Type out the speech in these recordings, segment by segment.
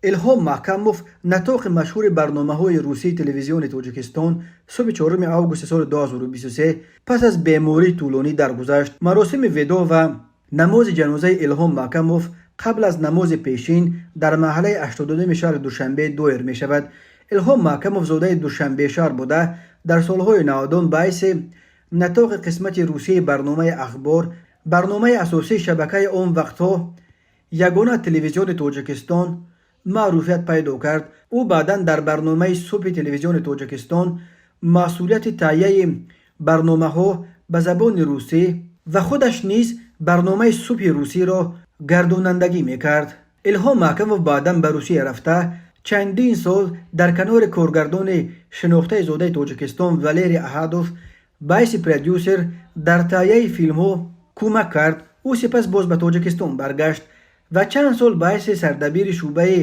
Илҳом Маҳкамов, наттоқи машҳури барномаҳои русии Телевизиони Тоҷикистон, субҳи 4 августи соли 2023 пас аз бемории тӯлонӣ даргузашт. Маросими видоъ ва намози ҷанозаи Илҳом Маҳкамов қабл аз намози пешин дар маҳаллаи 82-ми шаҳри Душанбе доир мешавад. Илҳом Маҳкамов зодаи Душанбешаҳр буда, дар солҳои 90-ум ба ҳайси наттоқи қисмати русии барномаи «Ахбор», барномаи асосии шабакаи он вақтҳо ягона Телевизиони Тоҷикистон, маъруфият пайдо кард. Ӯ баъдан дар барномаи субҳи Телевизиони Тоҷикистон масъулияти таҳияи барномаҳо ба забони русӣ ва худаш низ барномаи субҳи русиро гардонандагӣ мекард. Илҳом Маҳкамов баъдан ба Русия рафта, чандин сол дар канори коргардони шинохтаи зодаи Тоҷикистон Валерий Аҳадов ба ҳайси продюсер дар таҳияи филмҳо кӯмак кард. Ӯ сипас боз ба Тоҷикистон баргашт ва чанд сол ба ҳайси сардабири шӯъбаи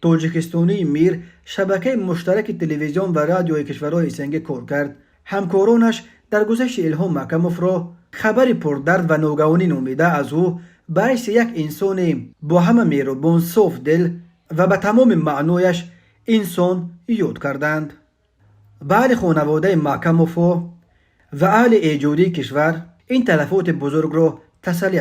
тоҷикистонии «Мир», шабакаи муштараки телевизион ва радиои кишварҳои СНГ, кор кард. Ҳамкоронаш дар гузашти Илҳом Маҳкамовро хабари пурдард ва ногаҳонӣ номида, аз ӯ ба ҳайси як инсони бо ҳама меҳрубон, софдил ва ба тамоми маънояш инсон ёд карданд. Ба аҳли хонаводаи Маҳкамовҳо ва аҳли эҷодии кишвар ин талафоти бузургро тасаллият.